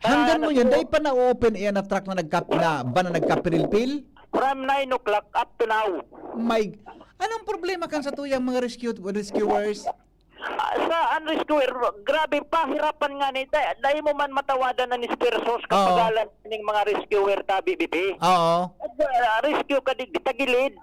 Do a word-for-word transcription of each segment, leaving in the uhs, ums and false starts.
Hanggang mo yan, dai pa na-open iyan na truck na nagkap-, na van na nagkapirilpil? From nine o'clock up to now. May, anong problema kan sa tuyang mga rescue, rescuers? Ah, sa ang rescuer, grabe, pahirapan nga ni, da-, dai mo man matawadan ang esfuerzos Oo. kapagalan ning mga rescuer tabi, bibi. Oo. At, ah, rescue ka di, tagilid,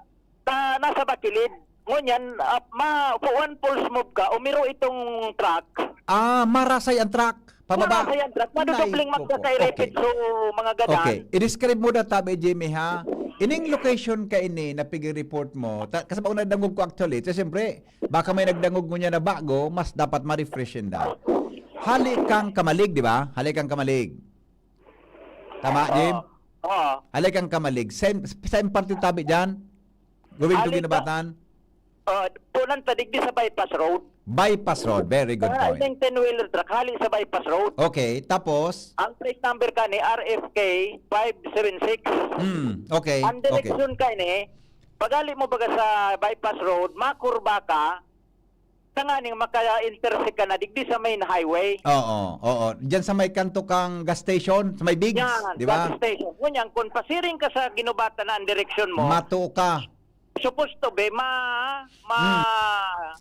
ta, nasa bakilid. Ngunyan, ah, ma, one false move ka, umiro itong truck. Ah, marasay ang truck. Pababa. Marasay ang truck. Madudubling Nay, magka opo. Kay Repid, Okay. so, mga gadan. Okay. I-describe mo na tabi, Jimmy, ha? Ining location ka ini na pigi-report mo. Ta-, kasi ako nagdangog ko actually. So, siyempre, baka may nagdangog mo niya na bago, mas dapat ma-refresh yun daw. Hali kang Kamalig, di ba? Hali kang Kamalig. Tama, Jim? Oo. Oo. Hali kang Kamalig. Sa, sa parte tabi dyan? Going to Hali ka- Guinabatan? Ah, punan ta digdi sa bypass road. Bypass road, very good Ah, point. Yung ten-wheeler truck, hali sa bypass road. Okay, tapos? Ang plate number ka ni R F K five seven six. Hmm, okay, Ang okay. direksyon ka ni, paghali mo baga sa bypass road, makurba ka, tanganing maka-intersect ka na digdi sa main highway. Oo, oo. Diyan sa may kanto kang gas station, sa may Bigs, Yan, di ba? gas station. Ngunyan, kung pasiring ka sa Guinabatan na ang direksyon mo, Mato ka. Supposed to be, ma-, ma-, Hmm.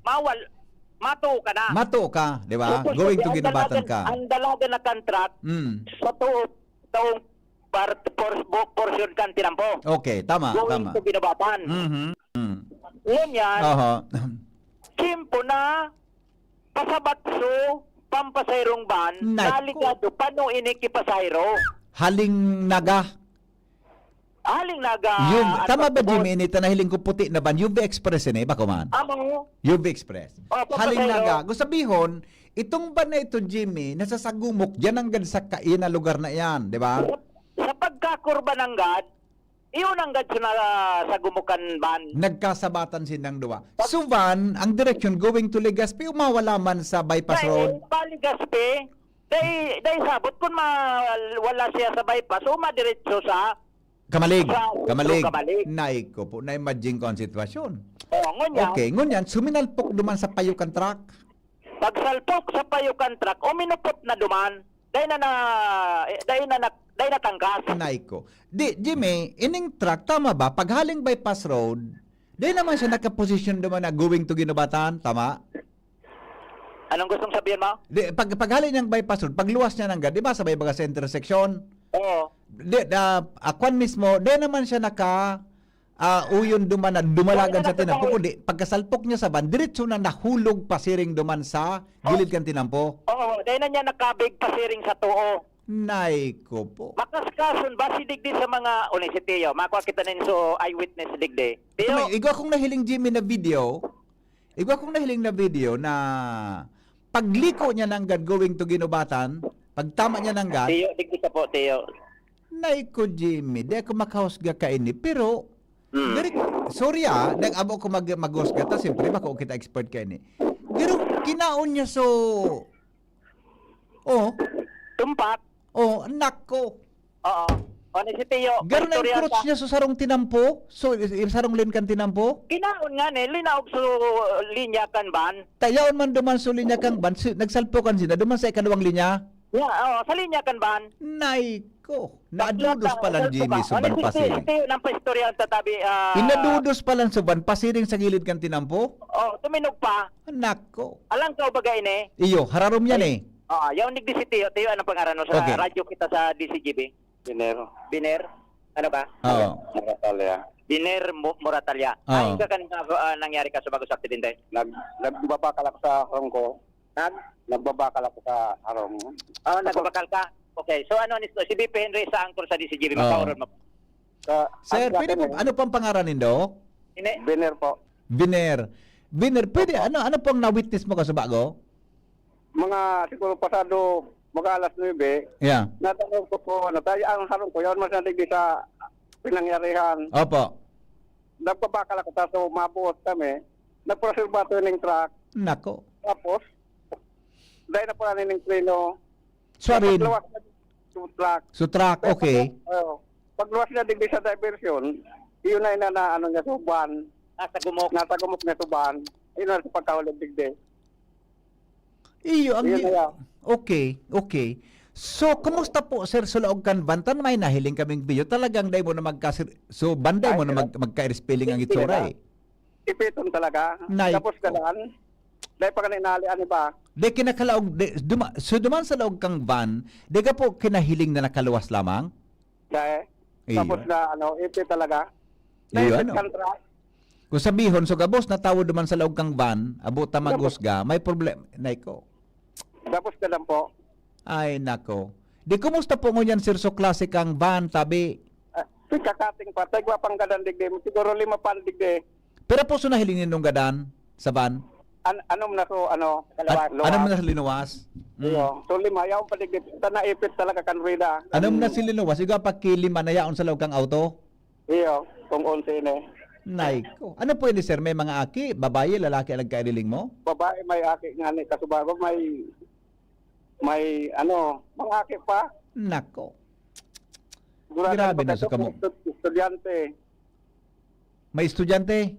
mawal-, mato ka na. Mato ka, di ba? Supposed to Going be, to ang Guinabatan dalagan, ka. ang dalagan na contract, Mm. sa tuo, taong par-, por-, bo-, portion kan tinampo. Okay, tama, Going tama. to Guinabatan. Mhm, mm. Ngunyan, Oho. tiyempo na, pasabatso, pampasayrong van, Nako. naligado, pano ini ki pasahero? Haling Naga. Haling Naga Yung, at tama ba, Pagtubod. Jimmy, ini ta nahiling ko puti na van? U V Express ini, bako man? Amo. U V Express. Opo, Haling pasahero. Naga. Gusto sabihon, itong van na ito, Jimmy, nasasagumok dyan hanggang sa ka-, iyan na lugar na iyan, di ba? Sa, sa pagkakurba ng gad, iyon ang gad sa na-, sa gumukan van. Nagkasabatan silang duwa. Pag- So van, ang direksyon going to Legazpi, umawala man sa bypass Dahil road. pa Legazpi, dahil, dahil sabot kung ma-, wala siya sa bypass, o madiretso sa Kamalig. Sa Kamalig. Kamalig. Nay ko po, na-imagine ko ang sitwasyon. Oo, ngunyan. Okay, ngunyan, suminalpok duman sa payo kan truck. Pagsalpok sa payo kan truck, uminupot na duman. Dahil na na, eh, dahil na na, dahil natangkas. Nay ko. Di, Jimmy, ining truck, tama ba? Paghaling bypass road, di naman siya nakaposisyon duman na going to Guinabatan, tama? Anong gustong sabihin mo? Di, pag, paghali niyang bypass road, pagluwas niya ng ga-, di ba, sabay baga sa intersection? Oo. Di, ah, ah, kwan mismo, di naman siya naka, ah, uyon duman na dumalagan Wala sa na tinampo, nagkataon. Kundi pagkasalpok niya sa van, diretso na nahulog pasiring duman sa Oo. gilid kan tinampo. Oo, dahil na niya nakabig pasiring sa tuo. Nay ko po. Makaskason, basi digdi sa mga, o ni si Teo, makuha kita nin so eyewitness digdi. Ito Teo. may, igwa kong nahiling, Jimmy, na video. Igwa kong nahiling na video na pagliko niya nanggad going to Guinabatan, pagtama niya nanggad, Teo, digdi ka po, Teo. Nay ko, Jimmy, di ako makahusga kaini, pero, Mm. diri, sorry ah, nag-abo ko mag-, maghusga ta, siyempre, bako kita expert kaini. Pero, kinaon niya so, oh, Tumpak. Oh, nako. Oo. O, ni si Teo, Garo na yung paistorya crotch ta. niya sa sarong tinampo? So, i-, i-, sarong lane kan tinampo? Kinaon nga ni, linaog sa linya kan van. Tayaon man duman sa linya kan van, si-, nagsalpukan sila, duman sa ikalawang linya? Yeah, oo, sa linya kan van. Nay ko, Bakla nadudos ta, palan, salpukan. Jimmy, sa O, van ni si Teo, pasiring. si Teo, nang paistorya ang tatabi, ah, Inadudos palan sa van pasiring sa gilid kan tinampo? Oh, tuminog pa. Nako. Alang ka, baga ini? Iyo, hararom yan Ay, eh. ah, yaon digdi si Teo. Teo, anong pangaran mo? Sa Okay. radyo kita sa D C G B. Biner. Biner? Ano ba? Oo. Moratalia. Biner Mo-, Moratalia. Oo. Ay, ka kan, ah, nangyari ka sa bago sa aksidente? Nag-, nagbabakal ako sa harong ko. Nag? Nagbabakal ako sa harong. Oh, Tapos nagbabakal ka? Okay. So, ano, ni-, si B P Henry sa anchor sa D C G B, Oo. makaoron mo. Sa, Sir, ang pwede mo, akin eh. ano pong pangaran nindo? Ini? Biner po. Biner. Biner, pwede, Opo. ano, ano pong na-witness mo ka sa bago? Mga siguro pasado mag-aalas nuebe, Yeah. natanong ko po, natay-, ang harong ko, yaon man sa digdi sa pinangyarihan. Opo. Nagpabakal ako, tapos mabuhos kami. Nagpreserbato yung truck. Nako. Tapos, dahil na pala nining preno, Swarin. pagluwas na sa truck. Sa truck, Kaya okay. pag-, oh, pagluwas na digdi sa diversion, yun na yun na, na ano niya, suban. Nasa gumok. Nasa gumok niya, suban. Yun na sa pagkahulog digdi. Iyo, ang Yun gi-, na yan. okay, okay. So, kumusta po, sir, sa laog kan van? Tan may nahiling kaming video. Talagang dai mo na magkasir-, so, banday Ay, mo na sir. mag-, magka-spelling ang Hindi itsura, na. eh. Ipiton talaga. Nay Tapos ko. Kalaan, dai pa ka na inali, ano ba? Di kinakalaog, di, duma-, so, duman sa laog kang van, di ka po kinahiling na nakaluwas lamang? Dai. Iyo. Tapos na, ano, ipit talaga. Iyo, Dai ano? Kan truck. Kung sabihon, so, gabos na tawo duman sa laog kang van, abot ta Tapos magusga, may problem, nay ko. Tapos ka lang po. Ay, nako. Di, kumusta po ngunyan, sir, so klase kang van, tabi? Ah, si kakating pa, tagwa pang gadan digdi, siguro lima pa digdi. Pero po, so nahiling nindong gadan sa van? An-, ano mo na so, ano, An-, luwas. Ano mo na sa linuwas? Mm. Iyo. So, lima, yaon pa digdi, ta naipit talaga kan ruweda. Ano mo na Kan si linuwas? Iga pa kilima na yaon sa laog kang auto? Iyo, kung onse ini. Nay ko. Ano po ini, sir? May mga aki, babayi, lalaki ang nagkaililing mo? Babae, may aki nga ni kasubay, may, may, ano, mga aki pa. Nako. Gurado Grabe pa na sa kasi kamo. estu-, estudyante. May estudyante?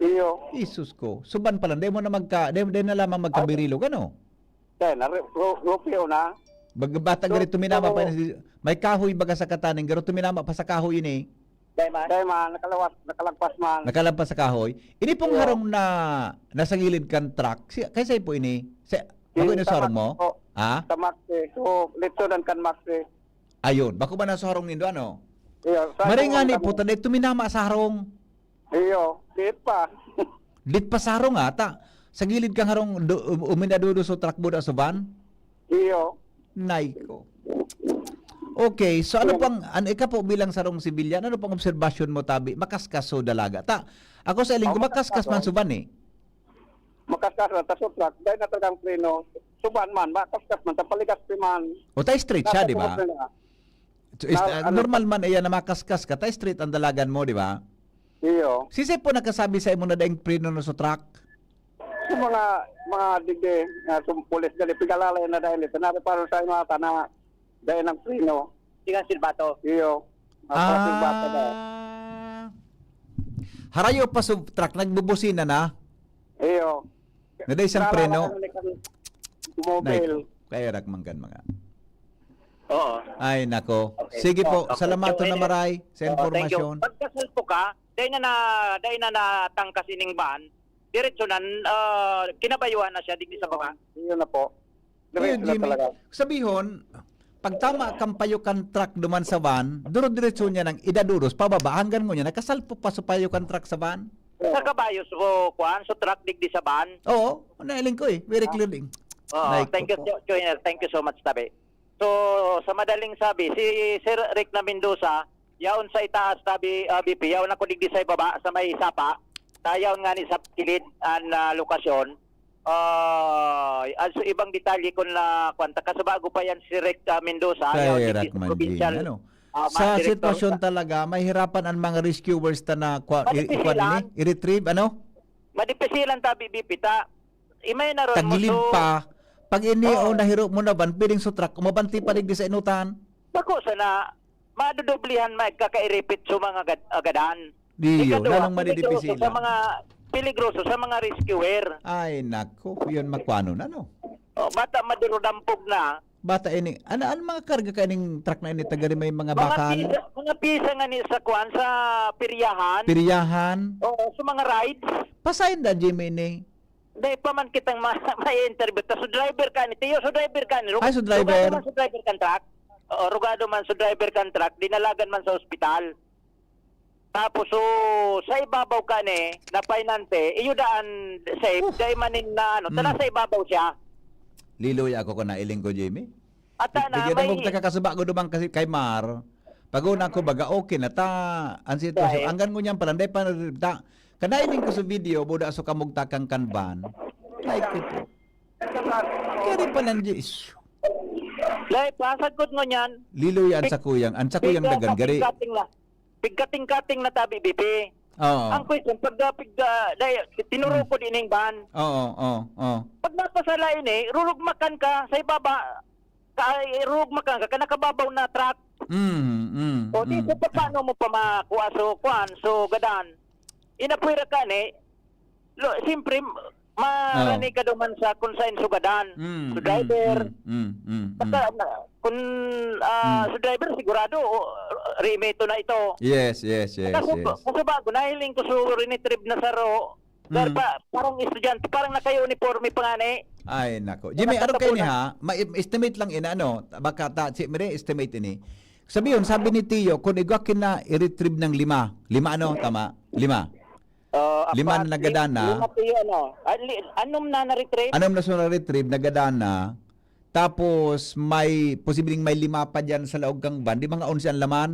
Iyo. Jesus ko. Suban pa lang, dai mo na magka-, dai, dai na lamang Ay. magkabirilog, ano? Dai na, ru-, ru-, rupyo na. Bag-, bata So, gari tuminama pa so, yun si, may kahoy baga sa kataning, garo tuminama pa sa kahoy ini. Dai man. Dai man, nakalawas, nakalagpas man. Nakalagpas sa kahoy. Ini pong Iyo. harong na nasa gilid kan truck, si, kay saan po ini? Sa, Yung ako ini sa harong mo? Maxi po. Ha? Sa Maxi. So, litsonan kan Maxi. Ayun, bako ba nasa harong nindo, ano? Iyo, sa Maring harong ani kami. po, ta dai tuminama sa harong. Iyo, diit pa. Dit pa sa harong, ata. Sa gilid kang harong, do-, um-, uminadudo sa truck mo na sa van? Iyo. Nay ko. Okay, so ano Iyo. pang, an-, ikaw po bilang sarong sibilyan, ano pang obserbasyon mo, tabi? Makaskas so dalaga. Ta, ako sa iling Oh, ko, makaskas makaskas man oh. sa van eh. Makaskas na, ta so truck, dai na talagang preno. Suban man, makaskas man, ta paligas pi man. O, ta straight siya, Nasa di ba? buhok na nga. So, is, Na, ah, ano normal pa? man, ayan, na makaskas ka, ta straight ang dalagan mo, di ba? Iyo. Sisay po nakasabi sa imo na daing preno na sa truck? Sa mga, mga digdi, nga sum-, pulis dali, pigalalay na dahil ito. Nari para sa mga tana, dahil ng preno. Di nga silbato. Iyo. Mga Ah. silbato na. Harayo pa sa truck, nagbubusina na? Iyo. Naday siyang Naalala preno. ko na ni kan-, Nay, mobile. kaya rak manggan mga. Oo. Ay, nako. Okay. Sige po, Oh, okay. salamat So, na anyway, maray sa oh, thank you. impormasyon. Pagkasalpo ka, dahil na, na, dahil na natangkas ining van, diretso na, ah, kinabayuhan na siya, digdi sa baba. Iyo na po. Ayun, Diretso na Jimmy, talaga. sabihon, pag tama kang payo kan truck duman sa van, duro-diretso niya nang idaduros pababa, hanggang ngunyan, nakasalpo pa sa payo kan truck sa van. Sa kabayo, so, kuwan, so truck digdi sa van? Oo, nailing ko eh. Very Ah. clearly. Oo, Nay thank ko you, po. Jo-, Joiner. Thank you so much, tabi. So, sa madaling sabi, si Sir Rick na Mendoza, yaon sa itaas, tabi, ah, B P, yaon ako digdi sa ibaba, sa may sapa. Ta yaon nga ni sa kilid, an, ah, lokasyon. Ah, an so ibang detalye kun na, kwan, ta, kasubago pa yan si Rick, ah, Mendoza, yaon Kaya digdi sa Rakman provincial, Jim, ano? ah, mga Sa direktor sitwasyon sa talaga, mahirapan ang mga rescuers ta na kwa-, i-, Madipisilan. kwan ini, i-retrieve, ano? Madipisilan tabi, B P, ta. Imay na ron mo, Tagilid so pa. Pag ini Oo. o nahiro mo na van, piling sa truck, umabanti pa digdi sa inutan. Bako sana, madudublihan, magkakairipit sa mga gad-, agadan. Diyo, Ikaduha, lalong peligroso madidipisilan. sa mga, peligroso sa mga rescuer. Ay, nako, yun makwano na, no? Oh, bata madurudampog na. Bata ini, ano, ano mga karga ka ining truck na ini, tagari may mga Mga bakal? pisa, mga pisa nga ni sa kwan, sa piryahan. Piryahan? Oo, sa mga rides. Pasayan da, Jimmy, ini. Dai pa man kitang ma-, ma-interview. Ta, so driver ka ni, Tiyo, so driver ka ni. Ru-, Ay, so driver. Rugado man so driver kan truck. Oo, rugado man so driver kan truck, dinalagan man sa ospital. Tapos, so, sa ibabaw ka ni, na painante, iyo daan safe, Hmm. dai man nin na, ano, tana Hmm. sa ibabaw siya. Liloy ako ko nailing ko, Jimmy. Ata na, Bigyan may mo, taka kasuba ko duman kasi kay Mar. Pag-una ko, baga okay na ta, ang sitwasyon. Dai. Hanggang ngunyan pa lang, dai pa na, ta, kanailing ko sa video, buda so kamugtakan kan van. Ay, ko po. Kaya di pa lang, Diyos. Dai, pasagkot ngunyan. Liloy, ang Pig-, sakuyang, ang sakuyang pig-, dagan, gari. pigkating na. Pigkating-kating na tabi, B P. Oo. Ang question, pag, ah, pig-, ah, dai, tinuro Hmm. ko din yung van. Oo, oo, oo. Pag napasala ini, rurugmakan ka sa ibaba, ka, rurugmakan ka, ka nakababaw na truck. Mm, mm, O, di, mm. so, pa-, paano mo pa makuha? So, kuan, so, gadan. Inapwera ka ni, lo, siyempre, Marani ka duman sa kung saan sugadan. Mm, So, mm, driver, mm, mm, mm, mm. basta na, kung, ah, Mm. so, driver, sigurado, o, remito na ito. Yes, yes, yes, Kaso, yes. kaso bago, nahiling ko, so, rinitrieve na saro. Dahil Mm. pa, parang estudyante, parang naka-uniforme pa nga ni. Ay, nako. Jimmy, Nakatapo arog kayo ni na. ha? Ma-, estimate lang ini, ano? Baka ta, si, mire, estimate ini. Sabihon, sabi ni Tiyo, kung igwa kin na i-retrieve ng lima. Lima, ano? Tama? Lima. Oh, Lima apat, na nagada na. Lima, Tiyo, ano? Ah, li-, anom na na-retrieve? Anom na so na-retrieve, nagada na. Tapos, may, posibleng may lima pa dyan sa laog kang van. Di mga onse ang laman?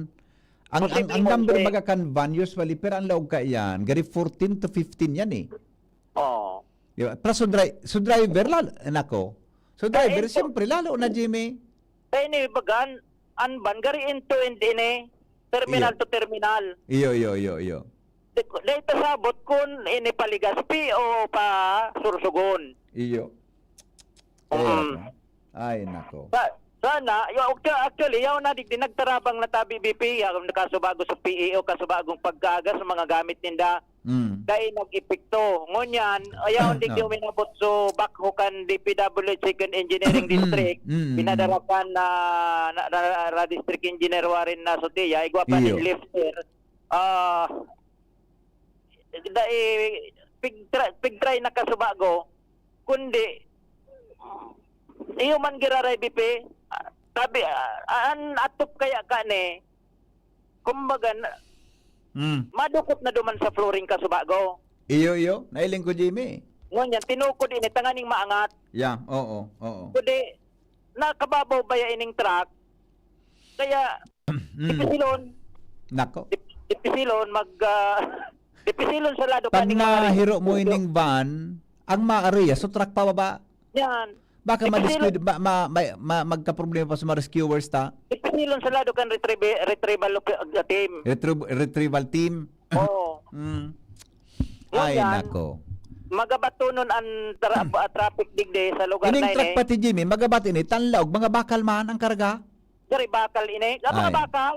Ang, ang, Posibleng ang number onse. baga kan van, usually, pero ang laog ka yan, gari fourteen to fifteen yan eh. Oo. Di ba? Pero so, dri-, so driver, lalo, eh, nako. So driver, Kain po. siyempre, lalo na, Jimmy. Kaya ini, bagan, an van, gari end to end ini. Terminal Iyo. to terminal. Iyo, iyo, iyo, iyo. Di, di pasabot kun ini pa Legazpi o pa Sorsogon. Iyo. Mm. Kaya, ay, nako. Sa-, sana, yo, actu-, actually, yaw na, digdi nagtarabang na tabi, B P, yaw, kasubago sa P E O, kasubagong pagkaaga sa mga gamit ninda. Mm. Dai nag-epekto. Ngunyan, ayaw, digdi No. uminabot so backhoe kan D P W H second Engineering Mm, District, mm, mm. pinadarakan na, na, na, na District Engineer Warren na Sotia, igwa pa Iyo. ning lifter. Ah, dai, pigtra-, pigtry na kasubago, kundi, iyo man giraray, B P, ah, tabi, ah, an atop kaya ka ni, kumbaga, na, Mm. madukot na duman sa flooring kasubago. Iyo, iyo. Nailing ko, Jimmy. Ngunyan, tinukod ini, tanganing maangat. Yeah, oo, oo. Kundi, nakababaw ba ya ining truck? Kaya, Mm. dipisilon. Nako. Dip-, dipisilon, mag, ah, dipisilon sa lado Pag kaning mga nahiro mo rin-, ining van, ang maareya, so truck pababa. Yan. Baka Dipisilon. ma-disquid-, ma-, ma-, ma-, ma-, magkaproblema pa sa mga rescuers, ta? Dipisilon sa lado kan retrieve-, retrieval of, uh, team. Retriev-, retrieval team? Oo. Mm. Ay, Ngunyan, nako. magabatonon an tra-, ah, traffic digdi sa lugar Ining na truck ini. pati, Jimmy, magabat ini, tanlaog, mga bakal man ang karga? Gari bakal ini. Ang mga Ay. bakal.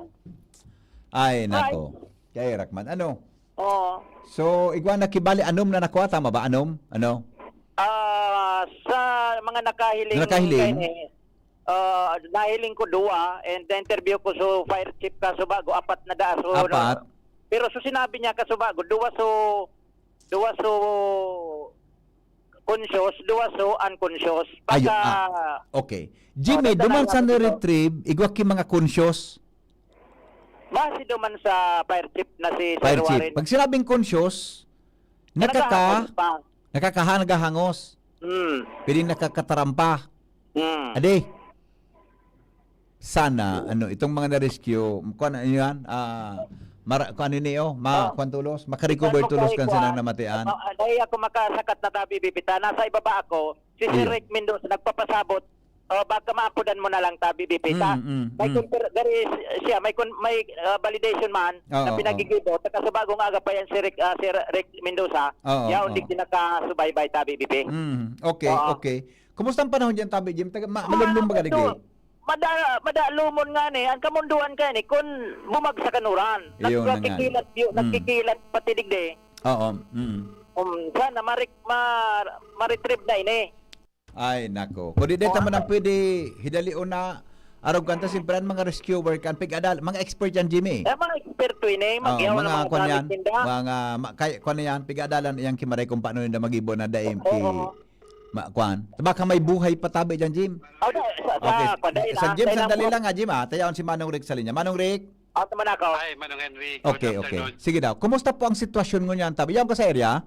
Ay, Ay. nako. Kaya, Rakman, ano? Oo. So, igwa na kibali, anom na nakuha, tama ba? Anom? Ano? Ah, sa mga nakahiling Nakahiling? kaini, ah, nahiling ko duwa, and na-interview ko so fire chief kasubago, apat na daa. So, Apat? no, pero so sinabi niya kasubago, duwa so, duwa so conscious, duwa so unconscious. Ayo, Pagka ah, okay. Jimmy, Oh, dito duman na sa nga, na-retrieve, igwa ki mga conscious? Base duman sa fire chief na si Sir Fire chief. Warren. Pag sinabing conscious, nakaka-, Nagkakahangos pa. nakakaha-, nagahangos. Hmm. Pwedeng nakakatarampa. Hmm. Ade, sana, ano, itong mga na-rescue, kung ano yan, ah, mara-, kung ano ini, oh, ma-, Oh. kung tulos, makarecover Ikaw tulos kan makaikuan. Sanang namatian. Oh, ah, dahil ako makasakat na tabi, bibita. Nasa ibaba ako, si Sir Iyo. Rick Mendoza, nagpapasabot, oh, baka maakudan mo na lang tabi, bibita. Mm, mm, May mm. confer-, gari siya, may con-, may, ah, validation man Oo, na oo. pinagigibo. Taka sa bagong aga pa yan si Rick, ah, si Rick Mendoza. Oo, Yaon, oo. di kinakasubaybay tabi, bibi. Mm, okay, Oo. okay. Kumusta ang panahon diyan, Tabi Jim? Taga, ma-, Ah, malumlum ba ka ito, digdi? mada-, madalumon nga ni, ang kamunduan kaya ni, kun bumagsak ang uran. Iyon na nga. Nagkakikilat, yu-, Mm. nagkikilat pati digdi. Oo, mm. Um, sana marik-, ma-, ma-retrieve na ini. Ay, nako. Kung di, di Oo. naman ang pwede, hidalion na, arog kanta, siyempre, ang mga rescuer, kan pig-adal, mga expert yan, Jimmy. Eh, mga eksperto ini, Oo, magyaw ng mga mga kwan gamit yan, ninda. mga ma-, kay, kwan na yan, pig-adalan yan, kimaray kung paano ninda mag-ibo na daim ki-, Oo. ma-, kwan. Baka may buhay pa tabi dyan, Jim. Oh, da-, sa, sa, Okay, kwan, dahil sa lang, Jim, dahil lang sandali po. lang, ah, Jim, ah. Tayaon si Manong Rick sa linya. Manong Rick? Ah, tama na ako. Hi, Manong Henry. Good Okay, okay. afternoon. Sige daw. Kumusta po ang sitwasyon ngunyan, tabi? Yan ko sa area?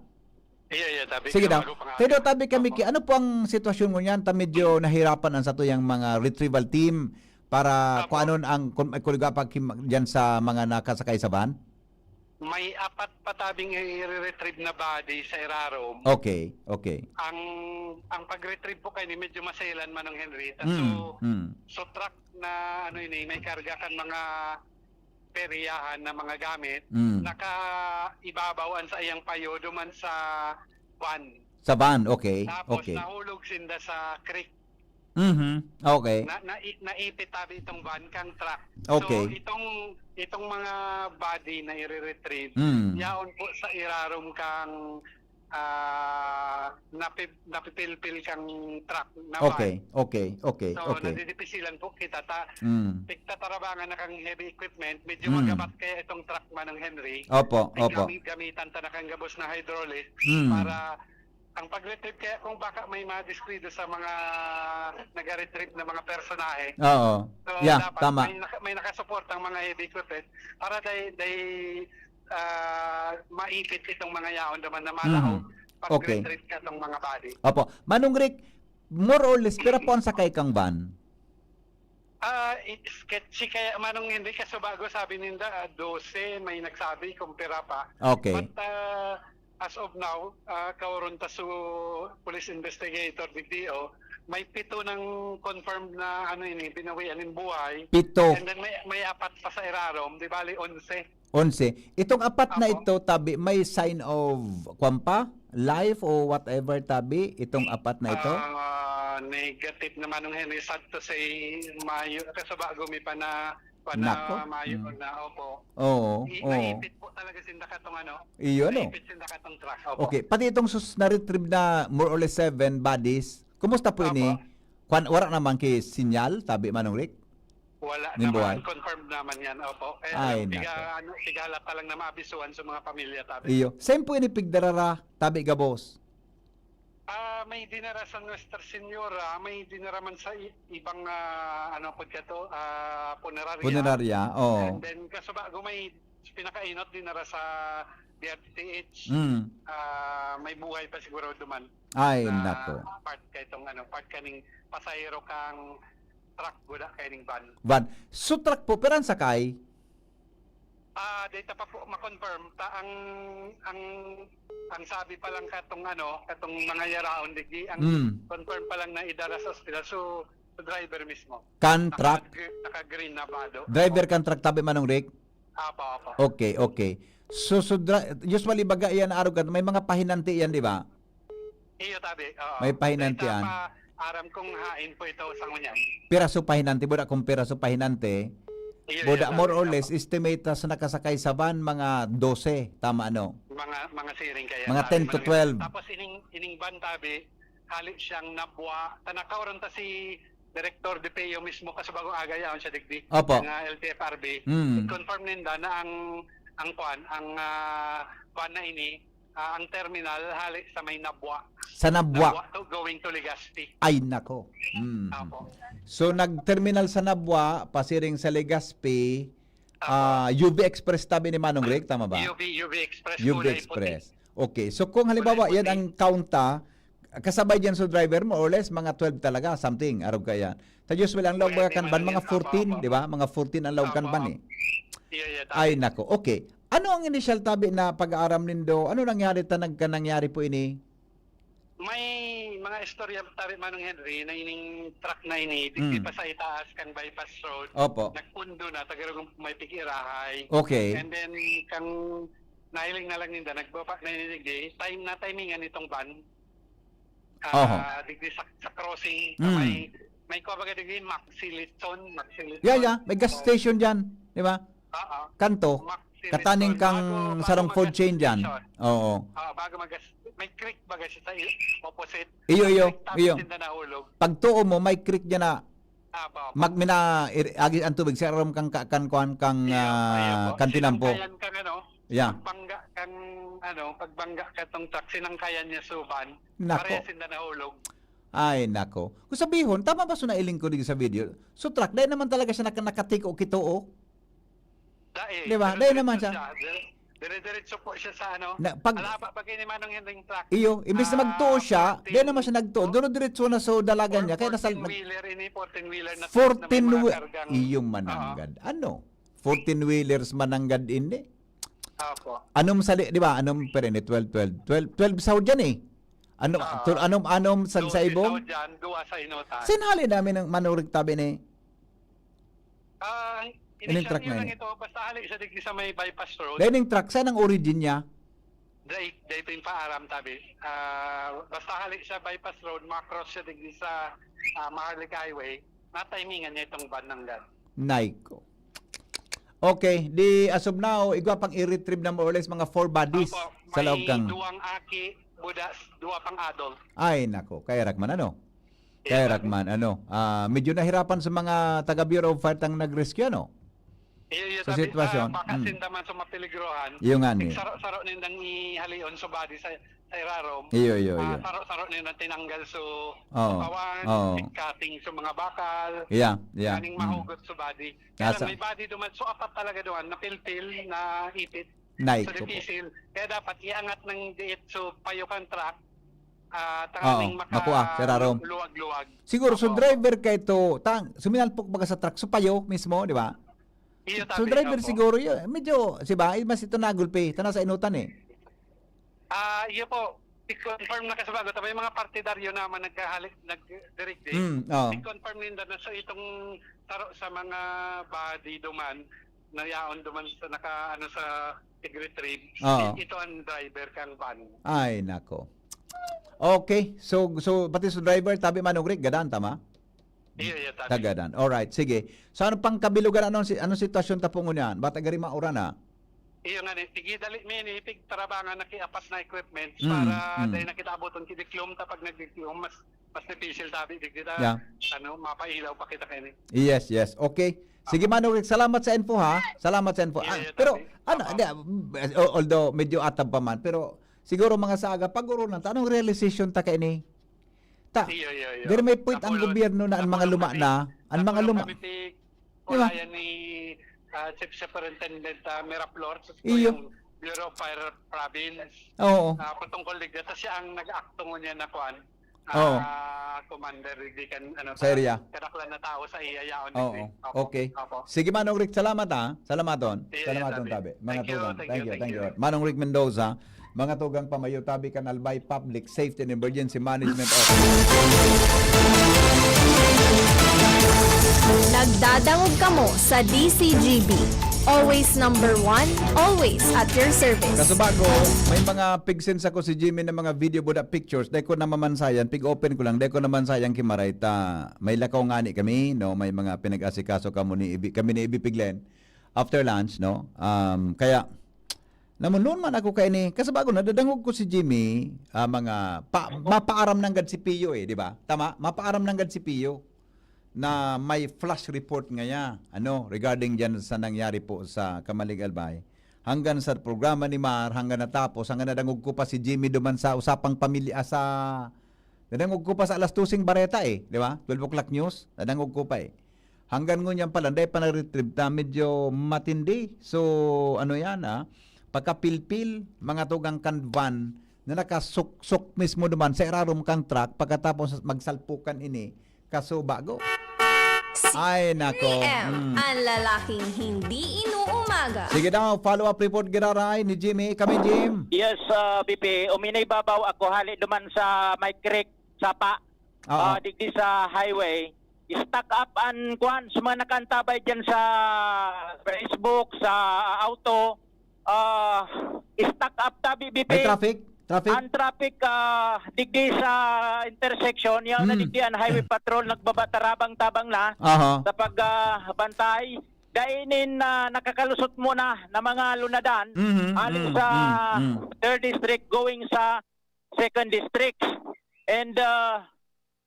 Iya, iya, tabi. Sige daw. Bago pa nga Tayo daw, ako. tabi kami Opo. ki-, ano po ang sitwasyon ngunyan? Ta medyo nahirapan ang satuyang mga retrieval team para Opo. kung ano ang, kung, kung pa kim-, dyan sa mga nakasakay sa van? May apat pa tabing i-retrieve na body sa irarom. Okay, okay. Ang, ang pag-retrieve po kayo ni medyo maselan, Manong Henry. Ta Mm, so, mm. so truck na, ano ini, may karga kan mga peryahan na mga gamit, Mm. nakaibabaw an saiyang payo duman sa van. Sa van, okay, Tapos okay. nahulog sinda sa creek. Mhm, okay. Na, na, naipit tabi itong van kang truck. Okay. So, itong, itong mga body na i-retrieve, Mm. yaon po sa irarom kang ah, napi-, napipilpil kang truck na van. Okay, okay, okay, So, okay. nadidipisilan po kita ta-, Mm. pigtatarabangan na kang heavy equipment, medyo Mm. magabat kaya itong truck, Manong Henry. Opo, opo. Gami-, gamitan ta na kang gabos na hydraulic Mm. para ang pag-retrieve kaya kung baka may mga diskwido sa mga nag-retrieve na mga personahe. Oo. So, Yeah, dapat tama. may naka-, may nakasuportang mga heavy equipment para day, day, ah, maipit itong mga yaon naman na malaog Mhm. pag Okay. retrieve ka ng mga body. Opo. Manong Rick, more or less, pira po ang sakay kang van? Ah, i-, sketchy kaya, Manong Henry, kasi bago sabi ninda, ah, dose, may nagsabi kung pira pa. Okay. But, ah, as of now, ah, kaoron ta su police investigator, D T O, may pito nang confirmed na, ano ini, binawian ng buhay. Pito. And then may, may apat pa sa irarom, di bali, onse. Onse. Itong apat na Apo. ito, tabi, may sign of, kwan pa? Life o whatever, tabi? Itong apat na ito? Ah, negative naman, Manong Henry. Sad to say, mayo, kasi bago mi pa na, pa na Nako. mayo Mm. na, opo. Oo, I-, oo. naipit po talaga sinda katong ano, Iyo, no? naipit sinda katong truck, opo. Okay, pati itong sus-, na-retrieve na more or less seven bodies, kumusta po Apo. ini? Kwan, wala naman ki sinyal, tabi, Manong Rick? Wala Nin naman, buhay? confirmed naman yan, opo. Eh, Ay, piga-, nako. ano, pigahala pa lang na maabisuhan sa mga pamilya, tabi. Iyo. Saan po ini pigdarara, tabi gabos? Ah, may dinara sa Nuestra Señora, may dinara man sa i-, ibang, ah, ano po dito, ah, punerarya. Punerarya, oo. And then, kaso bago may pinakainot, dinara sa D R T H. Mm. Ah, may buhay pa siguro duman Ay, na nako. part ka itong, ano, part ka ning pasahero kang truck, wala kay ning van. Van. So, truck po, pero ang sakay? Ah, data pa po, ma-confirm ta ang, ang, ang sabi pa lang katong ano, katong mga yaraon digdi, ang Mm. confirm pa lang na idara sa ospital. So, sa driver mismo. Kan truck? Naka-, naka-green na bado. Driver kan truck, tabi, Manong Rick? Apo, apo. Okay, okay. So, so dra-, usually baga iyan, arog kan, may mga pahinante iyan, di ba? Iyo, tabi. Oo. May pahinante Dahil sa iyan. pa, aram kong hain po ito sa ngunyan. Piraso pahinante, buda kung piraso pahinante, Iyo, buda iyo, more tabi. or less, Apo. estimate sa nakasakay sa van, mga dose, tama, ano? Mga, mga siring kaya, Mga tabi, ten to mga twelve. Tapos ining, ining van, tabi, hali siyang nabwa. Tanakaw ron ta si Director De Peo mismo, kasi bagong aga yaon siya digdi, Opo. ng, ah, L T F R B. Mm. I-confirm ninda na ang, ang kwan, ang, ah, van na ini, ah, ang terminal hali sa may Nabua. Sa Nabua. Nabua to, going to Legazpi. Ay, nako. Mm. Apo. So, nag-terminal sa Nabua, pasiring sa Legazpi, Apo. ah, U V Express tabi ni Manong Rick, tama ba? U V, U V Express, U V kulay puti. Express. Okay. So, kung halimbawa, Kulay yan puti. ang kaunta, kasabay dyan sa driver, more or less, mga twelve talaga, something, arog ka yan. Sa usual, ang laog Pwede baga kan man van, mga yan. Apo, fourteen, apo. di ba? Mga fourteen ang laog kan Apo, van, apo. eh. Iya, iya, tabi. Ay, nako. Okay. Ano ang initial tabi na pag-aaram nindo? Ano nangyari ta nagka nangyari po ini? May mga istorya tabi, Manong Henry, na ining truck na ini, digdi Mm. pa sa itaas kang bypass road. Opo. Nagpundo na, tagarog may pig-irahay. Okay. And then, kang nahiling na lang ninda, nagbaba na ini digdi. Time na timingan itong van. Ah, Oho. digdi sa, sa crossing, sa Mm. may, may kuha baga digdi, Maxi Litson, Maxi Litson. Yeah, yeah. May gas So, station dyan, di ba? Oo. Kanto, Maxi kataning Litson. kang Bago, bago sarong food mag-gas chain dyan. station. Oo. Ah, bago mag-gas, may creek baga siya sa il-, opposite. Iyo, iyo, Creek tapos iyo. tinda nahulog. Pagtuo mo, may creek dyan na Apo, apo. mag-, mina-, ir-, agi ang tubig, sa aram kang ka-, kan kuan, kang, Iyo, ah, iyo po. kan tinampo. Sinangkayan kang ano, Yeah. pagbangga kang, ano, pagbangga ka tong truck, sinangkayan niya suban. Nako. Parehas sinda nahulog. Ay, nako. Kung sabihon, tama ba so nailing ko digdi sa video? So, truck, dahil naman talaga siya naka-, nakatiko kito, oh. Dai, Di ba? Dai naman dire-diretso siya. siya. Dire-, dire-diretso po siya sa ano. Na, pag Alaba pa kayo ni Manong Henry truck. Iyo, imbis na Ah, magtuo siya, fourteen. dai naman siya nagtuo. Duro-diretso na sa dalagan niya. Kaya nasa nag-, fourteen-wheeler ini, fourteen-wheeler na truck na may fourteen mga whe-, kargang iyong Oo. mananggad. Ano? Fourteen-wheelers mananggad ini? Opo. Anong sali, di ba? Anong, pero ini, twelve, twelve, twelve, twelve sa hudyan eh. Ano, Oo. tur-, anong, anong sa, Doon sa sa ibong? Hudyan, duwa sa inutan. Sinali namin ang manurig tabi ni Ah, Ining initial truck niya na lang ini. ito, basta hali siya digdi sa may bypass road. Dahil yung truck, saan ang origin niya? Dai, dai pa yung paaram, tabi. Ah, basta hali sa bypass road, ma-cross siya digdi sa, ah, Maharlika Highway. Natimingan niya itong van ng gas. Nay ko. Okay, di as of now, igwa pang i-retrieve na more or less mga four bodies Opo, sa laog may kang duwang aki, buda, duwa pang adult. Ay, nako. Kaya Rakman, ano? Kaya Rakman, ano? Ah, medyo nahirapan sa mga taga Bureau of Fire tang nag-rescue, ano? Iyo, iyo, Sa tabi, sitwasyon, ah, baka mm. sinda man sa mapeligrohan, Iyo nga ni. Saro-saro nindang ihalion sa body sa, sa irarom. Iyo, iyo, Ah, iyo. saro-saro nindang tinanggal so Oo. kawan, Oo. cutting sa mga bakal. Yeah, yeah. Kaning Mm. mahugot sa body. Kaya Nasa lang may body duman, so apat talaga duman, napilpil, na ipit. Nay, So, ko po. dipisil. Kaya dapat iangat ng diit, so payo kang truck, ah, Oo, tanganing maka-, makua, Sir Arom. luwag-luwag. Siguro, so Opo, opo. driver kay to, tang, suminalpok baga sa truck, so payo mismo, di ba? Iyo, So tabi, driver opo. siguro, yun, medyo, si ba, eh, mas ito nagulpi, tana sa inutan eh. Ah, iyo po. I-confirm na kasi bago, tapos yung mga partidaryo naman nagkahalik, nagdirigdi. Hmm, oo. I-confirm ninda na so itong taro sa mga body duman, na yaon duman sa naka, ano, sa pig-retrieve, Oo. ito ang driver kang van. Ay, nako. Okay. So, so pati sa driver, tabi Manong Rick, gadan, tama? Iyo, iyo, tabi. Tagadan. Alright, sige. So, ano pang kabilugan? Anong si-, anong sitwasyon ta po ngunyan? Bata gari mauran na. Iyo nga ni, sige, dali mi ni, pig tarabangan na ki apat na equipments Mm, para mm. dahil nakita abuton ki diklom ta pag nagdiklom, mas, mas dipisil tabi, di kita, Yeah. ano, mapailaw pa kita kaini. Yes, yes. Okay. Sige, Manong Rick, salamat sa info, ha? Salamat sa info. Iyo, Ah, iyo, pero, tabi. ano, Opo. di, ah, although medyo atab pa man, pero siguro mga sa aga, pag-urunan ta, anong realization ta kaini? Ta, Iyo, iyo, iyo. diri may point ang Napulon. gobyerno na ang mga Napulon luma kami. na, ang mga Napulon luma. kami ti Di ba? kulayan ni, ah, Chief Superintendent, ah, Miraflores, Iyo. yung Bureau of Fire Province. Oo. Ah, patungkol digdi, ta siya ang nag-akto ngunyan na kuan, Oo. ah, commander, di kan, ano, Sa area. kadaklan na tao sa iya yaon, Oo. digdi. Opo. Okay. Opo. Sige, Manong Rick, salamat, ha. Salamaton. Sige, Salamaton, tabi. tabi. Mga Thank you, tugang. thank Thank you, you, thank thank you. you. Manong Rick Mendoza, mga tugang pamayo, tabi kan Albay Public Safety and Emergency Management Office. Nagdadangog kamo sa D C G B. Always number one, always at your service. Kasubago, may mga pigsense ako si Jimmy na mga video buda pictures. Dai ko namamansayan, pig-open ko lang, dai ko namansayan ki Maray ta may lakaw ngani kami, no? May mga pinag-asikaso kamo ni Ibi, kami ni Ibi Piglen after lunch, no? Um, kaya, namunlon man ako kaini. Kasubago, nadadangog ko si Jimmy, ah, mga pa-, mapaaram nanggad si Pio eh, di ba? Tama? Mapaaram nanggad si Pio na may flash report ngaya, ano, regarding diyan sa nangyari po sa Camalig, Albay. Hanggang sa programa ni Mar, hanggang natapos, hanggang nadangog ko pa si Jimmy duman sa usapang pamilya, ah, sa, nadangog ko pa sa alas doseng bareta eh, di ba? Twelve o'clock news, nadangog ko pa eh. Hanggang ngunyan pa lang, dai pa na-retrieve ta, medyo matindi. So, ano yan, ah? Pagkapilpil, mga tugang kan van na nakasuksok mismo duman sa irarom kang truck, pagkatapos magsalpukan ini, kasubago. Ay, nako. C M, Mm. ang lalaking hindi inuumaga. Sige daw, follow-up report giraray ni Jimmy. Kami, Jim. Yes, ah, B P, uminay babaw ako hali duman sa may creek, sapa, Oo. ah, digdi sa highway. Stuck up an, kuwan, sa mga nakaantabay dyan sa Facebook, sa auto, ah, stuck up tabi, B P. May traffic? Traffic? Ang traffic, ah, digdi sa intersection, yaon na Hmm. digdi ang highway patrol, nagbaba-, tarabang-tabang na Aha. sa pag, ah, bantay. Dai nin, ah, nakakalusot muna na mga lunadan, Mhm, hali mm, sa mm, mm. third district going sa second district. And, ah,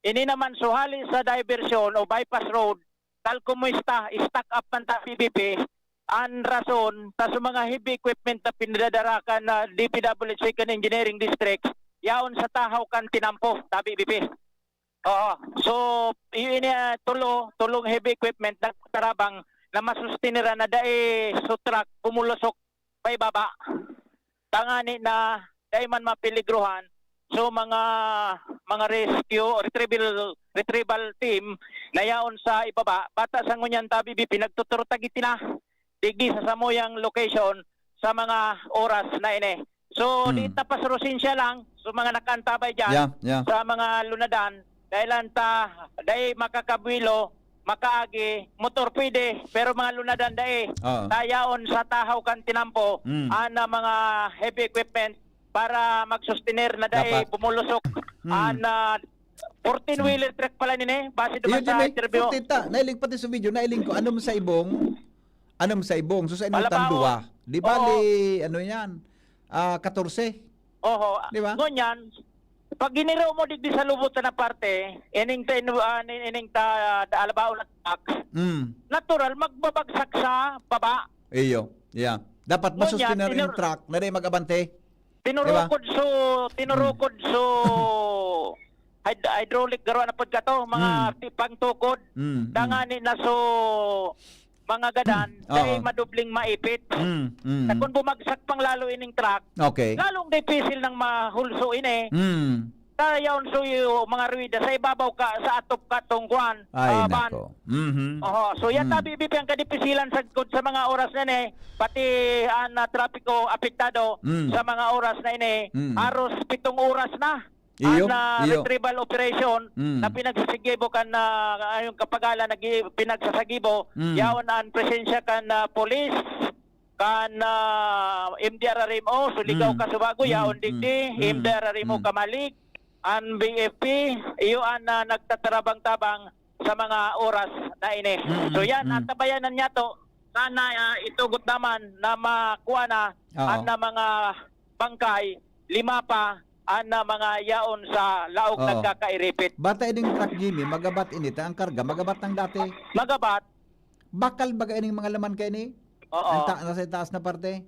ini naman suhali sa diversion o bypass road, tal kumusta, stuck up man ta, B P. An rason, ta sa mga heavy equipment na pinadadarakan na D P W H Second Engineering District, yaon sa tahaw kan tinampo, tabi, B P. Oo. So, yun, ah, tulo, tulong heavy equipment na karabang na masustinira na dai so truck, bumulusok paibaba. Tangani na dai man mapeligrohan. So, mga, mga rescue, retrieval, retrieval team na yaon sa ibaba, bata sa ngunyan tabi, B P, nagtuturtag iti na digdi sa samuyang location sa mga oras na ini. So, Hmm. di ta pasrosensya lang sa mga nakaantabay dyan, Yeah, yeah. sa mga lunadan, dahil lang ta, dai makakabwilo, makaagi, motor pwede, pero mga lunadan dai. Oo. Ta yaon sa tahaw kan tinampo, Hmm. an, ah, mga heavy equipment para magsustener na dai Dapat. bumulusok. Hmm. An, ah, fourteen-wheeler truck pala nini, base Iyo, duman sa Jimmy, interview. Putita, nailing pati sa video, nailing ko, ano man sa ibong? Ano man sa ibong? So, sa inutang Malabaw. duwa. Di Oo. bali, ano yan? Ah, katorse. Oho. Di ba? Ngunyan, pag giniro mo digdi sa lubot na parte, ining ta-, ah, ining ta-, alabaon na truck, Mm. natural, magbabagsak sa baba. Iyo. Yeah. Dapat Ngunyan, masustinir yung tinur- truck na di mag-abante. Tinurukod Diba? so, tinurukod so, hyd-, hydraulic garo na pod ka to, mga Mm. ti-, pangtukod. Mm, mm. Tangani na so, mga gadan, Mm, dahil oo. madubling maipit. Mm, mm. Na kung bumagsak pang lalo ining truck, Okay. lalong dipisil ng mahulso ini. Mm. Kaya yaon so yung mga ruwida sa ibabaw ka, sa atop ka tong kwan, Ay, ah, van. nako. Mhm. Oho. So, yan Mm. tabi, bibi, ang kadipisilan sa, sa mga oras na ini, pati ang, ah, trapiko apektado Mm. sa mga oras na ini, Mm. haros pitong oras na Iyo, ang, ah, iyo. retrieval operation Mm. na pinagsasigibo kan, ah, ayong kapagalan, nag-i-, pinagsasagibo, Mm. yaon ang presensya kan, ah, police, kan, ah, M D R R M O, Surigao, Mm. Casubago, Mm. yaon digdi, Mm. M D R R M O Mm. Camalig, ang B F P, iyo ang, ah, nagtatarabang-tabang sa mga oras na ini. Mm, So yan, mm. natabayanan niya to. Sana, ah, itugot naman na makuha na Oo. ang, ah, mga bangkay, lima pa ang, ah, mga yaon sa laog Oo. nagkakairipit. Bata ining truck, Jimmy, magabat ini, ta ang karga, magabat ng dati. Magabat. Bakal baga ining mga laman kaini? Oo. Ang ta-, nasa itaas na parte?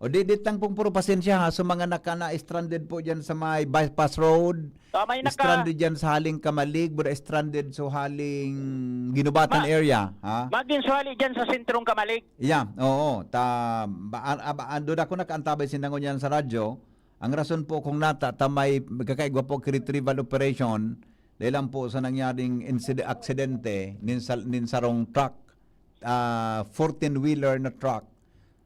O di, di tang pong puro pasensya ha, sa mga naka-, na-stranded po dyan sa may bypass road, Ah, may naka- stranded dyan sa haling Camalig, bura stranded sa haling Guinobatan Ma-, area, ha? Maging suwali dyan sa sentrong Camalig. Yeah, oo. Ta, ba, a, a, ba, ando na ako nakaantabay sinangon yan sa radyo. Ang rason po kung nata, ta may kakaigwa po retrieval operation, dahil lang po sa nangyaring inside-, aksidente, nin sal-, nin sarong truck, ah, fourteen-wheeler na truck,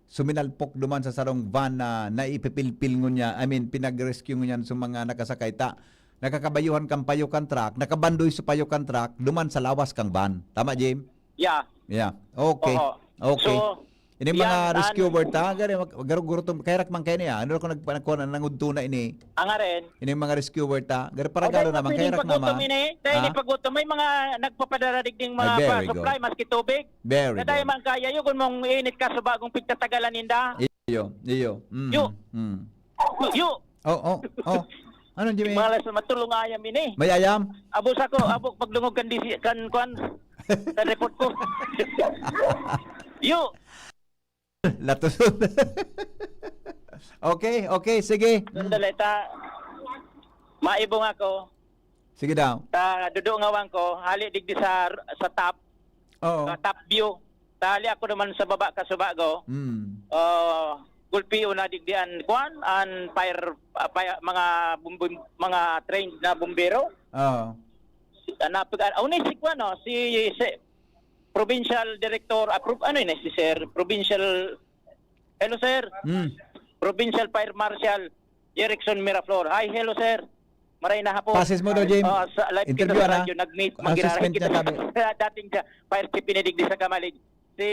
suminalpok duman sa sarong van na naipipilpil ngunyan, I mean, pinag-rescue ngunyan sa mga nakasakay ta. Nakakabayuhan kang payo kan truck, nakabandoy sa payo kan truck, duman sa lawas kang van. Tama, Jim? Yeah. Yeah. Okay. Oo. Okay. So, Ini yan mga ang rescuer ta, gari, mag-, garo-guro to, kaya rak man kayo niya. Ano ko nag-, nagkuha na nangudto na ini? Ang aren. Ini mga rescuer ta, gari, paragalo naman, kaya rak naman. Ini pagutom ini. Kaya ini Ah. pagutom. May mga nagpapadara digding mga Ay, very pa-, supply, good. maski tubig. Very Kaya good. man kaya, yun, kung mong init ka sa bagong pigtatagalan ninda. Iyo, iyo. Mm, Yo. mm. Yo. Oh, oh, oh. Ano, Jimmy? Malas na matulong ayam ini. May ayam? Abo sa ko, abo pagdungog kan D C, kan kwan, kan report ko. Yo. Latuson. Okay, okay, sige. Mm. Sandali, ta. Maibong ako. Sige daw. Ta, dudo ngawang ko, hali digdi sa, sa top. Oo. Sa top view. Ta, hali ako naman sa baba, kasubago. Mm. Ah, gulpio na digdi an, kwan, an fire, ah, fire, mga bum-, bum-, mga trained na bumbero. Oo. Si, ah, napag-, ah, una si kwan, no, si, si provincial director, ah, pro-, ano yun, eh, si sir, provincial, hello, sir. Mm. Provincial Fire Marshal Jerickson Miraflor. Hi, hello, sir. Maray na hapon. Pasis mo daw, Jim. Ah, sa live Interview, kita sa ano? radyo, nag-meet, Assessment magkita-kita niya, sabi. sa dating sa fire chief pinidigdi sa Camalig. Si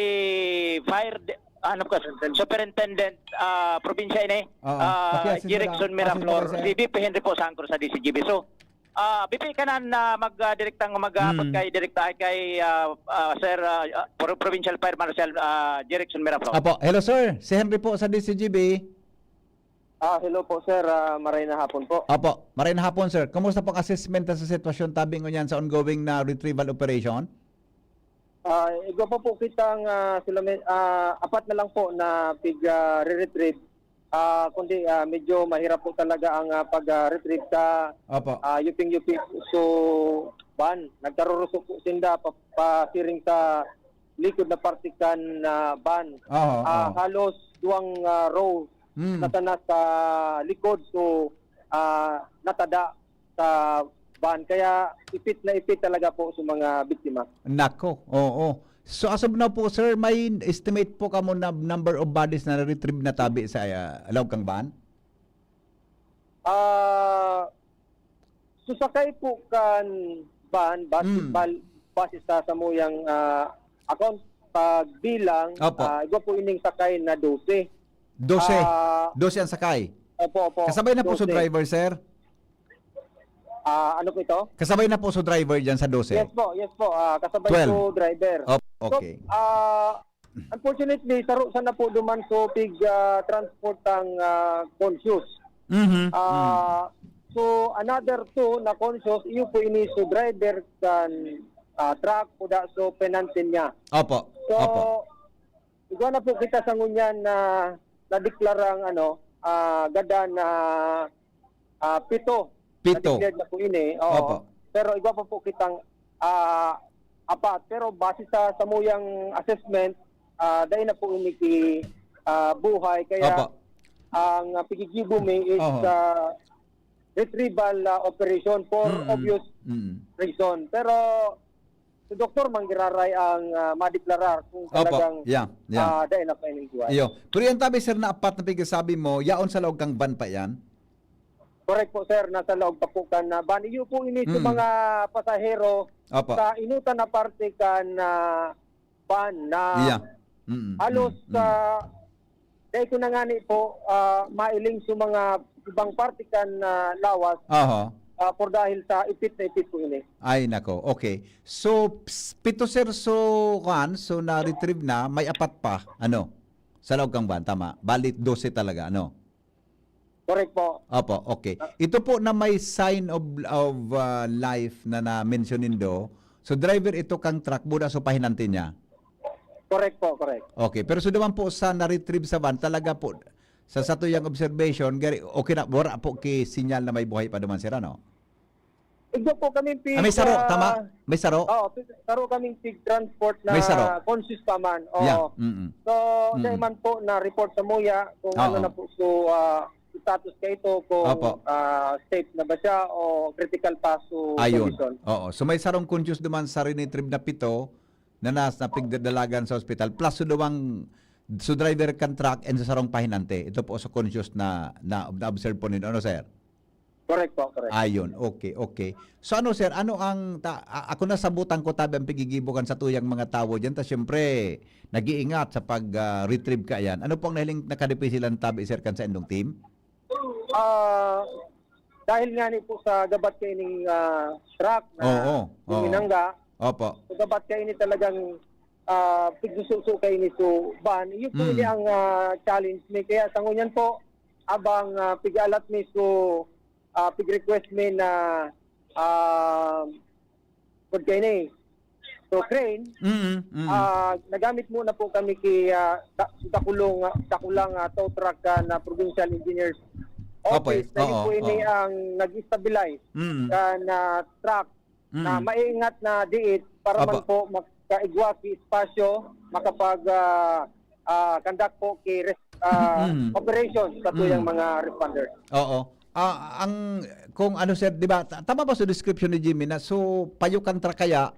fire de-, ano ka, Superintendent, ah, probinsya ini, Oo. ah, Pakiassist mo Jerickson lang. Pasis mo Miraflor, lang, sir. Si V P Henry po Sangkor sa D C G B. So, ah, V P ka na, na mag, ah, direktang mag, ah, Mm. kay direkta, kay, ah, ah, Sir, ah, ah, Pro-, Provincial Fire Marshal, ah, Jerickson Miraflor. Apo, hello, sir. Si Henry po sa D C G B. Ah, hello po, sir. Ah, maray na hapon po. Apo, maray na hapon, sir. Kumusta pong assessment sa sitwasyon tabi ngunyan sa ongoing na retrieval operation? Ah, igwa pa po kitang, ah, sila may, ah, apat na lang po na pig, ah, re-retrieve. Ah, kundi, ah, medyo mahirap po talaga ang, ah, pag, ah, retrieve sa, Opo. ah, yuping-yupi. So, van, nagkarurusok po sinda pa, pasiring sa likod na parte kan, ah, van. Oo, Ah, oo. halos duwang, ah, row Mm. na sana sa likod. So, ah, natada sa van. Kaya ipit na ipit talaga po sa mga biktima. Nako, oo. So, as of now po, sir, may estimate po kamo na number of bodies na na-retrieve na tabi sa, ah, loob kang van? Ah, susakay po kan van, base, Mm. bal-, base sa samuyang, ah, account, pagbilang, Opo. ah, igwa po ining sakay na dose. Dose. Ah, Dose ang sakay. Opo, opo. Kasabay na po sa Dose. driver, sir? Ah, ano po ito? Kasabay na po sa driver dyan sa dose? Yes po, yes po. Ah, kasabay Twelve. po driver. Opo, So, okay. ah, unfortunately, saro sana po duman so pig, ah, transport ang, ah, conscious. Mhm, mm. Ah, so, another two na conscious, iyo po ini so driver kan, ah, truck, kuda so pinantin niya. Opo, So, opo. igwa na po kita sa ngunyan na nadeklarang, ano, ah, gadan na, ah, pito. Pito. Na-declared na po ini, oo. Opo. Pero igwa pa po kitang, ah, apat. Pero base sa samuyang assessment, ah, dai na po ini ki, ah, buhay. Kaya Opo. ang, ah, pigigibo mi is, Oho. ah, retrieval, ah, operation for Mm, obvious mm. reason. Pero si doktor man giraray ang, ah, madeklarar kung Opo. talagang, Yeah, yeah. ah, dai na pa ini igwa. Iyo. Pero yan tabi, sir, na apat na pigasabi mo, yaon sa laog kang van pa yan? Correct po, sir. Nasa laog pa po kan, ah, van. Iyo po ini sa Mm. mga pasahero Opo. sa inutan na parte kan, ah, van na Yeah. Mm, halos, mm, mm. ah, dai ko na ngani po, ah, mailing sa mga ibang parte kan, ah, lawas, Aha. ah, por dahil sa ipit na ipit po ini. Ay, nako. Okay. So, ps-, pito, sir, so, kuwan, so na-retrieve na, may apat pa, ano, sa laog kang van, tama? Bali, dose talaga, ano? Correct po. Opo, okay. Ah. Ito po na may sign of, of, ah, life na na-mention nindo, so driver ito kang truck, buda so pahinante niya? Correct po, correct. Okay, pero so naman po sa na-retrieve sa van, talaga po, sa satuyang observation, gari, okay na, wala po ki sinyal na may buhay pa duman, sir, ano? Igwa po kami pig, Ah, may saro, ah, tama? May saro? Oo, pig, saro kaming pig transport na May saro? conscious pa man. Oo. Yeah, mm-mm. So, Mm. dahil man po na-report sa muya kung ano Oo. na po so, ah, status ka ito, kung, Opo. ah, safe na ba siya o critical pa so Ayun. condition. Oo. So, may sarong conscious duman sa rinitrieve na pito na nas-, na pigdadalagan sa ospital. Plus, so duwang, so driver kan truck and sa sarong pahinante. Ito po so conscious na, na, na-observe po ninyo. Ano, sir? Correct po, correct. Ayun, okay, okay. So ano, sir, ano ang ta-, a-, ako nasabutan ko tabi ang pigigibo kan satuyang mga tawo diyan, ta siyempre nag-iingat sa pag, ah, retrieve ka yan. Ano po ang nahiling nakadipisilan tabi, sir, kan sa indong team? Ah, dahil nga ni po sa gabat kaining, ah, truck na Oo, oo. minangga, Opo. sa gabat kaini talagang, ah, pigsususo kaini so van. Iyo po Mm. ini ang, ah, challenge ni. Kaya sa ngunyan po, abang, ah, pig-alat mi so, ah, pig-request mi na, ah, pud kaini. So, crane, Mm, mm. ah, nagamit muna po kami ki, ah, da-, dakulong, ah, dakulang, ah, tow truck, ah, na provincial engineer's Opo, office. Na yun oo, po ini oo. ang nag-stabilize Mm. ka na truck na Mm. maingat na diit para Opo. man po makaigwa ki espasyo, makapag, ah, ah, conduct po ki res-, ah, Mm. operation sa tuyang Mm. mga responders. Oo. Ah, ang, kung ano, sir, di ba, ta-, tama ba sa description ni Jimmy na so, payo kan truck kaya,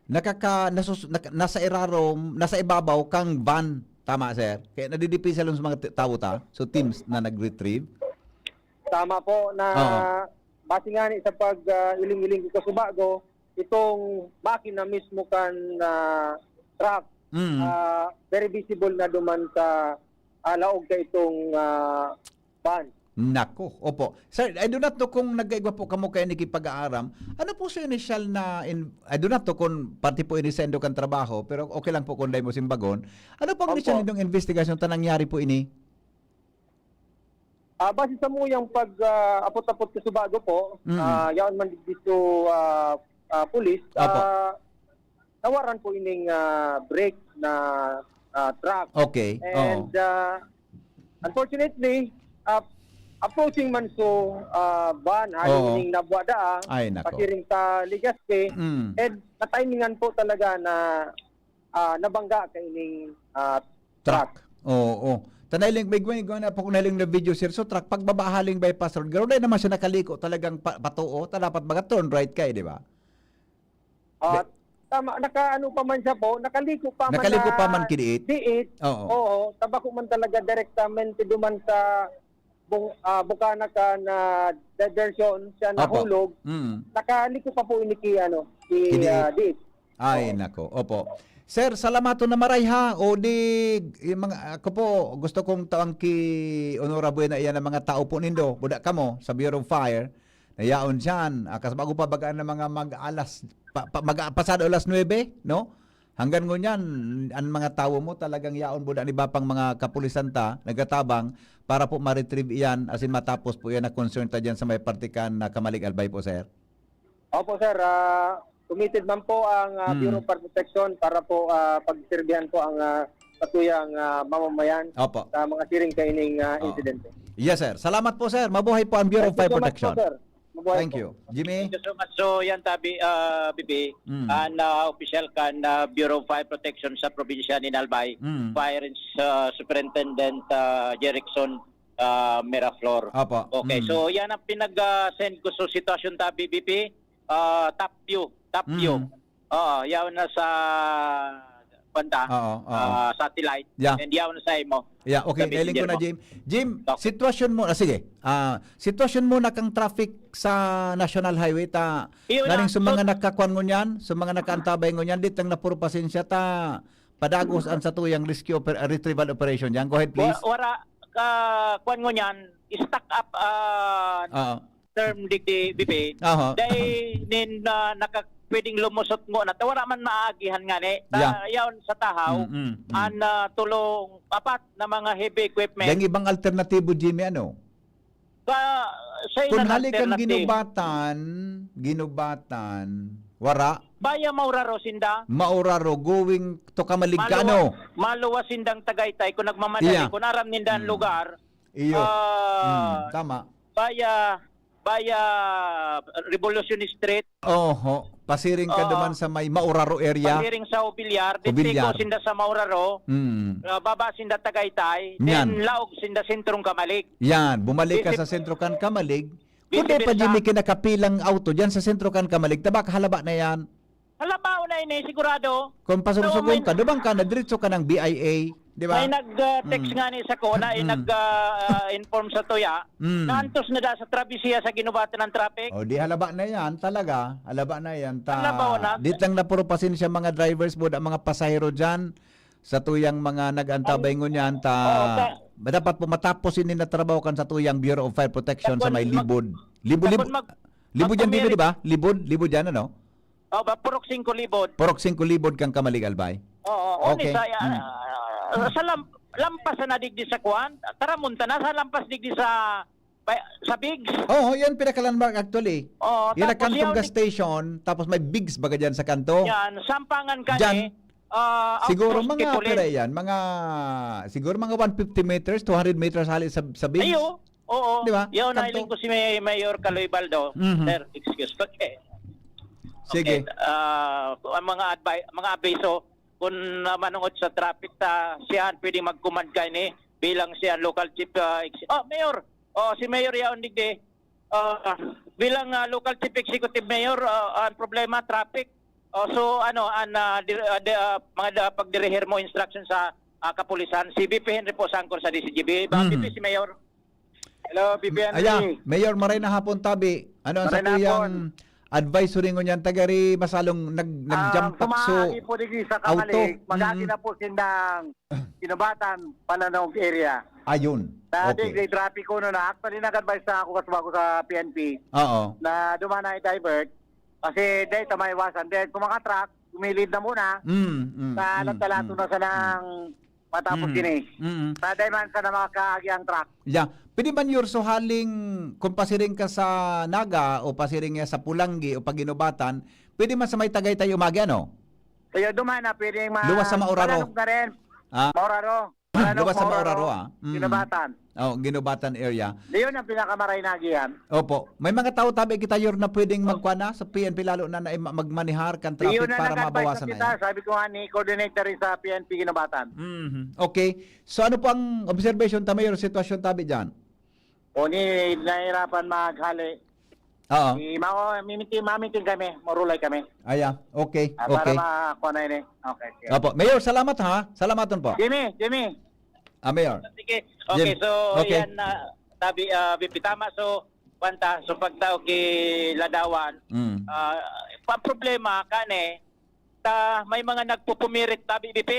nakaka-, nasus-, nak-, nasa irarom, nasa ibabaw kang van. Tama, sir? Kaya nadidipisa lang sa mga t-, tawo ta, so teams na nag-retrieve. Tama po, na Oo. base nga ni sa pag, ah, iling-iling ko sa bago, itong makina mismo kan, ah, truck, Mm. ah, very visible na duman sa, ah, laog ka itong, ah, van. Nako, opo. Sir, I do not know kung nagkaigwa po kamo kaya nikipag-aaram. Ano po sa initial na in-, I do not know kung parte po ini sa indo kan trabaho, pero okay lang po kung dai mo simbagon. Ano po ang Opo. initial nindong investigasyon ta nangyari po ini? Ah, base sa muyang pag, ah, apot-apot ko sa bago po, Mm. ah, yaon man dito, ah, ah, pulis, Opo. ah, nawaran po ining, ah, brake na, ah, truck. Okay, And, oo. ah, unfortunately, ah, approaching man so, ah, van, hali Oo. ining nabwa daa, Ay, nako. pasiring sa Legazpi, Mm. and natimingan po talaga na, ah, nabangga kaining, ah, Truck. truck. Oo, oo. Tanay lang, may gwan-, gwan-, na po kung nahiling na video, sir. So, truck, pagbaba haling bypass road, garo na naman siya nakaliko talagang pa-, patuo, ta dapat baga turn right ka, eh, di ba? Ah, Be- tama, naka-ano pa man siya po, nakaliko pa man Nakaliko pa na man kidiit? diit. Oo. Oo, tabako man talaga direktamente duman sa bung-, ah, bukana ka na diversion siya Opo. nahulog. Mm. Nakaliko pa po ini ki, ano, ki, Kidiit. ah, diit. Ay, Oo. nako. Opo. Sir, salamaton na maray, ha. O di, yung mga, ako po, gusto kong tawang ki Honora Buena, iyan ang mga tao po nindo. Buda kamo sa Bureau of Fire. Nayaon siyan. Ah, kas bago pa bagaan ng mga mag-alas, pa, pa, mag, pasado alas nuebe, no? Hanggang ngunyan, an mga tawo mo talagang yaon buda an iba pang mga kapulisan ta, nagtatabang para po ma-retrieve iyan, asin matapos po iyan na concern ta diyan sa may parte kan na Camalig, Albay po, sir? Opo, sir. Ah, committed man po ang, ah, Hmm. Bureau of Fire Protection para po, ah, pagserbihan po ang, ah, satuyang, ah, mamamayan Opo. sa mga siring kaining, ah, Oo. insidente. Yes, sir. Salamat po, sir. Mabuhay po ang Bureau of Thank you Fire so much po, Protection. sir. Mabuhay Thank po. you. Jimmy? Thank you so much. So, yan tabi, ah, B P, Mm. an, ah, opisyal kan, ah, Bureau of Fire Protection sa probinsya nin Albay, Mm. Fire, ah, Superintendent, ah, Jerickson, ah, Miraflor. Opo. Okay, Mm. so yan ang pinag, ah, send ko. So, sitwasyon tabi, B P, ah, top view, top view. Mm. Oo, yaon na sa banda, Oo, oo. ah, satellite. Yeah. And yaon na sa imo. Yeah, okay, Sa nailing ko messenger na, mo. Jim. Jim, Okay. sitwasyon mo, ah, sige. Ah, sitwasyon mo na kang traffic sa National Highway ta, Iyo na. Naning sa So mga nagkakuan ngunyan, sa mga nakaantabay ngunyan, di tang napuro pasensya ta, padagos an satuyang rescue oper-, ah, retrieval operation. Yan, go ahead, please. Wa-, wara ka, kuan ngunyan, stuck up, ah, Oo. term digdi, B P. Aha. Dai nin, ah, naka-, pwedeng lumusot mo na. Ta wala man maagihan ngani. Ta, Yeah. yaon sa tahaw, Mm, mm, mm. an, ah, tulong apat na mga heavy equipment. Yang ibang alternatibo, Jimmy, ano? Ka, sa Kung ilang hali kang alternatibo. Ginubatan, Ginubatan, wara? Baya Mauraro sinda. Mauraro, going to Camalig ka, Maluwas, ano? maluwas sindang Tagaytay kung nagmamadali, Yeah. kung aram ninda ang Mm. lugar. Iyo. Ah, Mm, tama. Baya, baya Revolution Street. Oho. Pasiring ka Oo. duman sa may Mauraro area. Pasiring sa Obillar, Obillar. Dito sinda sa Mauraro. Mm. Ah, baba sinda Tagaytay, Nyan. then laog sinda sentrong Camalig. Yan, bumalik ka Vice sa sentro kan Camalig. Vice Kundi pa versa. Jimmy kinakapilang auto dyan sa sentro kan Camalig. Tabak, halaba na yan. Halaba na ini, sigurado. Kung pasursugon Pero may ka, duman ka, na diretso ka ng B I A, di ba? May nag, ah, text Mm. nga ni sa ko na, eh, Mm. nag, ah, ah, inform sa tuya, Mm. na antos na da sa travesya sa ginubatan ng traffic. O, di halaba na yan, talaga. Halaba na yan. Ta, Halaba na. Di tang napuro pasensya mga drivers mo, da mga pasahero dyan, sa tuyang mga nag-antabay Ang ngunyan, ta, Oo, ta- dapat po matapos ini na trabaho kan sa tuyang Bureau of Fire Protection sa Tapos may mag-, Libod. Libod, tapos Libod. Mag-, Libod yan, di magpamirit- ba? Libod, Libod yan, ano? Oh, ba, Purok Singko Libod. Purok Singko Libod kang Camalig, Albay. Oo, Okay. Oni sa, Mm. ah, sa lam-, lampas na digdi sa kuan, taramunta na sa lampas digdi sa, pa-, sa Bigs. Oo, yan pinakalandmark actually. Oo, Yan ang tapos Cantong yan, gas station, tapos may Bigs baga dyan sa kanto. Yan, sampangan ka Dyan. ni, ah, Siguro outpost mga Kipulit. pera yan, mga, siguro mga one fifty meters, two hundred meters hali sa, sa Bigs. Ayo, Oo. Di ba? Yaw, Kanto. Nailing ko si May-, Mayor Kaloy Baldo. Mhm. Sir, excuse ko. Okay. Sige. Okay, ah, ang mga advi-, mga abiso, kung, ah, manungod sa traffic ta, siya ang pwedeng mag-command kaini bilang siya ang local chief, ah, ex-, oh, Mayor. Oh, si Mayor yaon digdi. Ah, bilang, ah, local chief executive mayor, ah, ang problema, traffic. Oh, so, ano, ang, ah, dir-, ah, di-, ah, mga da-, pagdirihir mo instruction sa, ah, kapulisan, si V P Henry po sa angkor sa D C G B. Ba, Mhm. V P si Mayor. Hello, V P Henry. Aya, Mayor, maray na hapon, tabi. Ano ang Maray na satuyang hapon. advisory ngunyan? Tagari masalong nag-, Ah, nag-jump pack so sumaagi po digdi sa auto. Kamalig, mag-agi Mm-mm. na po sindang Kinubatan, Palanog area. Ayun. Na Okay. di, di traffic kuno na. Actually, nag-advise na ako kasi bago sa P N P Oo. na duman na i-divert. Kasi dahil sa maiwasan. Dahil kung mga truck, gumilid na muna. Mm, mm, Sa mm, alat-alato mm, na sa mm. nang matapos Mm. kini. Mm. Sa dahil man sa na mga kaagiang truck. Yeah. Pwede man, Yorso, haling kung pasiring ka sa Naga o pasiring niya sa Pulanggi o Paginubatan, pwede man sa may Tagaytay umagi, ano? Kaya duman na pwedeng ma-, Luwas sa Mauraro. Malalog na rin. Ah? Mauraro. Malalog, Luwas sa Mauraro, Mauraro, ah. Mm. Ginubatan. Oh, Ginubatan area. Di yun ang pinakamaray na agihan. Opo. May mga tao tabi kita, Yor, na pwedeng magkuha na sa P N P, lalo na, na ma-, magmanihar kan Di yun traffic na para nag-advise mabawasan na kita. Yan. Sabi ko nga ni, coordinate na rin sa P N P Ginubatan. Mhm. Okay. So, ano po ang observation ta, Mayor, sitwasyon tabi dyan? O, ni, nahihirapan maghali. Oo. I-, ma-, mimiting, mamiting kami, marulay kami. Aya, okay, Ah, para okay. makuha na yun eh. Okay, okay. Opo. Mayor, salamat ha. Salamaton po. Jimmy, Jimmy. Ah, Mayor. Sige. Okay, Jim. so, Okay. yan, ah, tabi, ah, V P, tama. So, kwanta, so, pagtao ki Ladawan, Mm. ah, ang problema, kani, ta, may mga nagpupumirit, tabi, V P.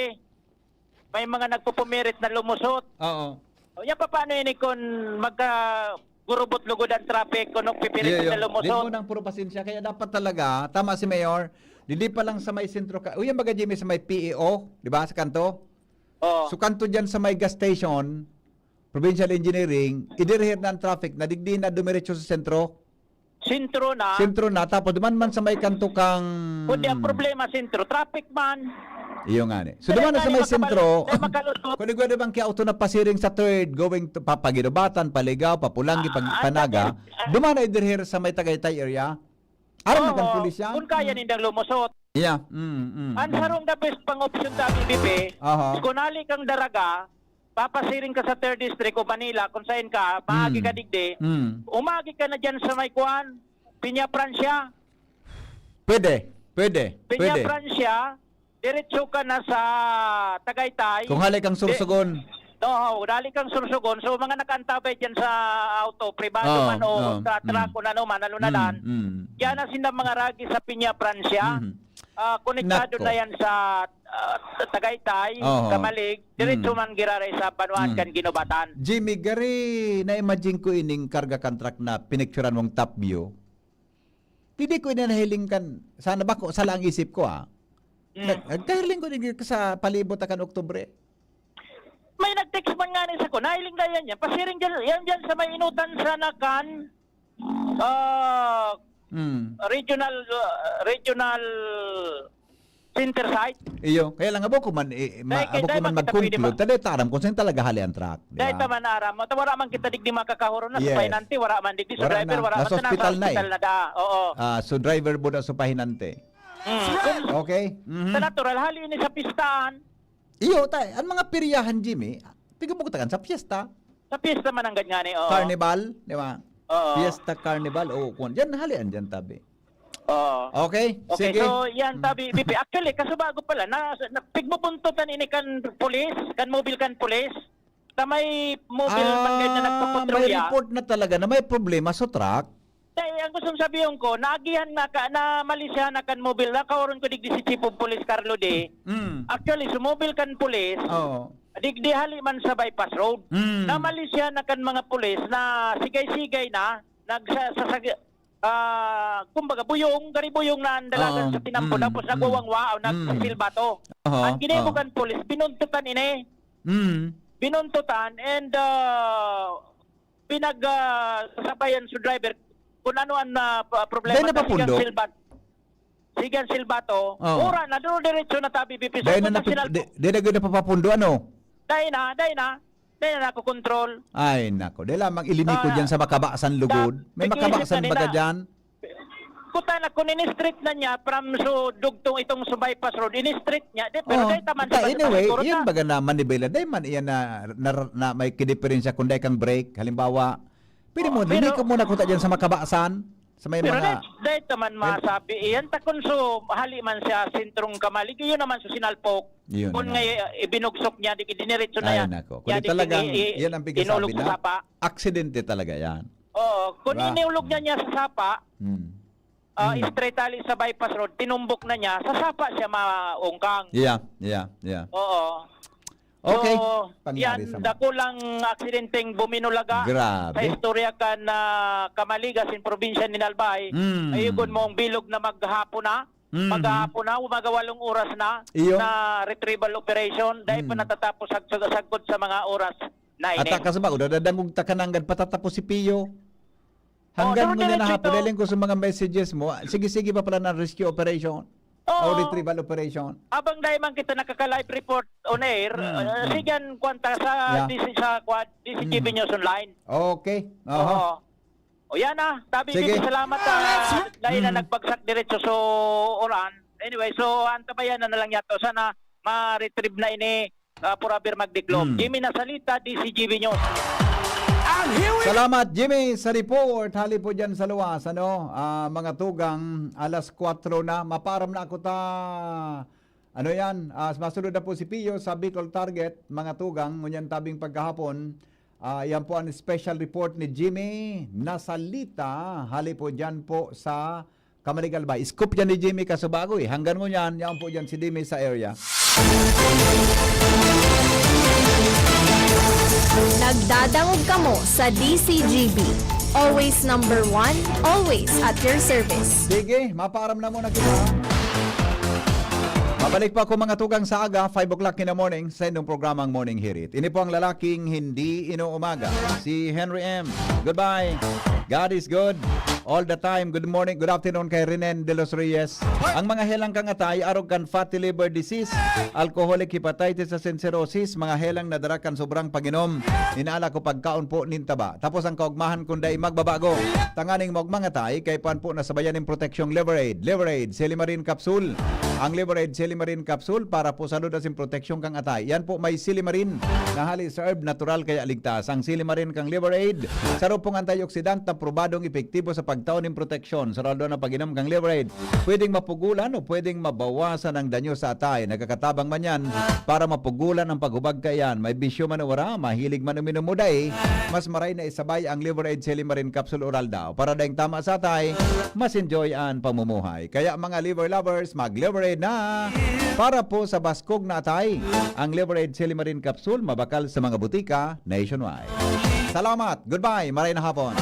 May mga nagpupumirit na lumusot. Oo. O, yan pa, paano yun eh, kung magka-gurubot lugod ang traffic, kung nagpipirit Iyo, na iyo. lumusot? Di mo nang puro pasensya. Kaya dapat talaga, tama si Mayor, Digdi pa lang sa may sentro ka. Uy, yan baga, Jimmy, sa may P E O, di ba, sa kanto? Oo. So, kanto dyan sa may gas station, Provincial Engineering, idirihir na ang traffic na digdi na dumiretso sa sentro. Sentro na. Sentro na, tapos duman man sa may kanto kang Kundi ang problema, sentro, traffic man. Iyo nga ni. So, Kaya duman na sa nga may ni sentro, makabal-, kaya makalusot. Kung igwa bang kaya auto na pasiring sa third, going to Papaginubatan, Paligaw, Papulanggi, Ah, Pag-, ah, Panaga, dati, ah. duman na idirihir sa may Tagaytay area. Aram na Oo, kan pulis yan? Kung kaya nindang lumusot. Yeah. Mm, mm, Ang mm. sarong the best pang option sa B B P, Aha. kung hali kang Daraga, papasiring ka sa third District o Manila, kung saan ka, maagi Mm. ka digdi, Mm. umagi ka na dyan sa may kuan, Piña Francia. Pwede, pwede, Piña pwede. Francia, diretso ka na sa Tagaytay. Kung hali kang Di-, Sorsogon. Oo, dali kang Sorsogon. So, mga nakaantabay dyan sa auto, pribado Oo, man o oo. sa truck Mm. o ano man, ano na Mm, lang. mm. Yan ang sinda mga ragi sa Piña Francia. Mhm. Ah, konektado Nako. na yan sa, ah, Tagaytay, Oo. Camalig, diretso Mm. man giraray sa Banwaan Mm. kan Ginubatan. Jimmy, gari, na-imagine ko ining karga kan truck na pinicturan mong top view. Hindi ko ini nahiling kan, sana ba ko, sala ang isip ko, ah. Mm. Nag-, nagkahiling ko din sa palibot na kan Oktubre. May nag-text man nga ni sa ko, nahiling na yan yan. Pasiring dyan, yan dyan sa may inutan sa Nakan, ah, Mm. regional, ah, regional center site. Iyo, kaya lang, abo ko man, eh, ma-, Dahil kay abo ko dahil man man kita pwede mag-conclude, ma- ta dahil taram kung saan talaga hali ang truck, di Dahil ba? taman aram mo, ta wala man kita digdi makakahuro na Yes. sa pahinante, wala man digdi sa Wala driver, na. wala man Nasa sa nasa ospital na eh. ospital na da. Oo. Ah, so driver mo na sa pahinante. Mm. Kung Okay. Mhm. sa natural, hali ini sa pistahan. Iyo, tay, ang mga piryahan, Jimmy, pigubugtakan sa piyesta. Sa piyesta man ang ganyan eh, oo. Carnival, di ba? Oo. Fiesta, Carnival, o kung yan, halian dyan, tabi. Oo. Okay, Okay, sige. so yan, Mm. tabi, B P. Actually, kasubago pala, na, na, pigmubuntutan ini kan pulis, kan mobile kan pulis, sa may mobile man kayo na Ah, nagpapatrolya. may report na talaga na may problema sa truck. Tay, ang gustong sabihin ko, naagihan na ka, na mali siya na kan mobile, na kaoron ko digdi si Chief of Police Carlo D. Mm. Actually, sa mobile kan pulis, Oo. digdi hali man sa bypass road. Mm. Na mali siya na kan mga pulis na sigay-sigay na, nagsa-, sasag-, ah, kumbaga, buyong, gari buyong na ang dalagan Oo. sa tinampo, Mm. tapos Mm. nagwawangwa o Mm. nagsisilbato. Aha. Ang ginebo Oo. kan pulis, binuntutan ini. Mm. Binuntutan and, ah, pinag, ah, sasabayan sa driver kung ano ang, ah, pa-, problema Dahil sa napapundo? sigang silbat-, sigang silbato. Oo. Ura na, doon diretso na tabi, bipiso Dahil na ko sa napi-, sinalpo. di, di na gud napapapundo, ano? Dahil na, dahil na. Dahil na nakokontrol. Ay, nako. Dahil lamang iliniko Ah, dyan sa makabasan lugod. ta-, May tigisit makabasan na ba ka nila. dyan? Puta na, kung in-straight na niya, from so, dugtong itong sa bypass road, in-straight niya, di, pero Oo. dahil taman Puta, sa anyway, siguro iyan ta. baga na manibela. Dahil man iyan na, na, na may kidiperensya kung dahil kang brake, halimbawa, pwede Oo, mo, pero liniko muna ko ta dyan sa makabasan, sa may Pero mga dahil, dahil taman May masabi, iyan ta kung so, hali man siya, sentrong Camalig, yun naman sa sinalpok. Yun Kung na nga. ngay-, ibinugsok niya, di, diniretso na Ay, yan. nako. Yan, Kundi di, talagang, i-, i-, yan ang pinagsasabi inulog sa na, sapa. aksidente talaga yan. Oo, kung Diba? inulog niya niya sa sapa, Hmm. ah, Hmm. straight ali sa bypass road, tinumbok na niya, sa sapa siya maungkang. Yeah, yeah, yeah. Oo. Okay. So, Pangyari yan, sa mga dakulang aksidenteng buminulaga Grabe. sa istorya kan, ah, Camalig asin probinsya nin Albay. Hmm. Ayugon mong bilog na maghapon na. Mhm. Maghapon na, umaga walong oras na, Iyo. na retrieval operation. Dahil pa Hmm. natatapos sag-, sagkod sa mga oras na At ini. Takas ba, o dadangog ta ka nanggad patatapos si Pio? Oh, Hanggang doon ngunyan na diretso hapon, ito. Dahil ko sa mga messages mo, sige-sige pa pala ng rescue operation. Oo. O retrieval operation. Abang dahil man kita nakaka-live report on air, Hmm, uh, hmm. sigan kwanta sa Yeah. D C, sa kwa-, D C G B Hmm. News Online. Okay. Aha. Oo. O yan na, tabi Sige. Bibi, salamat sa lain na Hmm. nagbagsak diretso so uran. Anyway, so antabayan na, na lang yato. Sana ma-retrieve na ini, ah, forever magdiklom. Hmm. Jimmy Nasalita, D C G B News. And here we Salamat, Jimmy, sa report. Hali po dyan sa luwas, ano, ah, mga tugang, alas kwatro na. Mapaaram na ako ta, ano yan, ah, masunod na po si Pio sa Bicol Target, mga tugang, ngunyan tabing pagkahapon. Ah, yan po ang special report ni Jimmy Nasalita. Hali po dyan po sa Camalig, Albay. Scoop yan ni Jimmy Kasubagoy. Hanggang ngunyan, yan po dyan si Jimmy sa area. Nagdadangog kamo sa D C G B. Always number one, always at your service. Sige, mapaaram na muna kita. Balik po ako, mga tugang, sa aga, five o'clock in the morning, sa inyong programang Morning Hirit. Ini po ang lalaking hindi inuumaga, si Henry M. Goodbye. God is good all the time. Good morning, good afternoon kay Renen de los Reyes. Ang mga helang kan atay, arog kan fatty liver disease, alcoholic hepatitis asin cirrhosis, mga helang na dara kan sobrang pag-inom nin alak o pagkaon po nin taba. Tapos ang kaugmahan kun dai magbabago. Tanganing maugmang atay, kaipuhan po na sabayan nin proteksyong Liver Aid. Liver Aid, Silimarin Capsule. Ang Liver Aid, Silimarin Capsule para po sa salud asin proteksyon kan atay. Yan po may silimarin na hali sa herb, natural kaya ligtas. Ang silimarin kan Liver Aid, sarong antioxidant na probadong epektibo sa pagtao nin proteksyon sa aldaw-aldaw na pag-inom kan Liver Aid. Pwedeng mapugulan o pwedeng mabawasan ang danyo sa atay. Nagkakatabang man yan para mapugulan ang paghubag kaiyan. May bisyo man o wara, mahilig man uminom o dai, mas maray na isabay ang Liver Aid Silimarin Capsule Oral Daw. Para daing tama sa atay, mas enjoy ang pamumuhay. Kaya, mga liver lovers, mag-Liver Aid na! Para po sa baskog na atay, ang Liver Aid Silimarin Capsule mabakal sa mga butika nationwide. Salamat! Goodbye! Maray na hapon!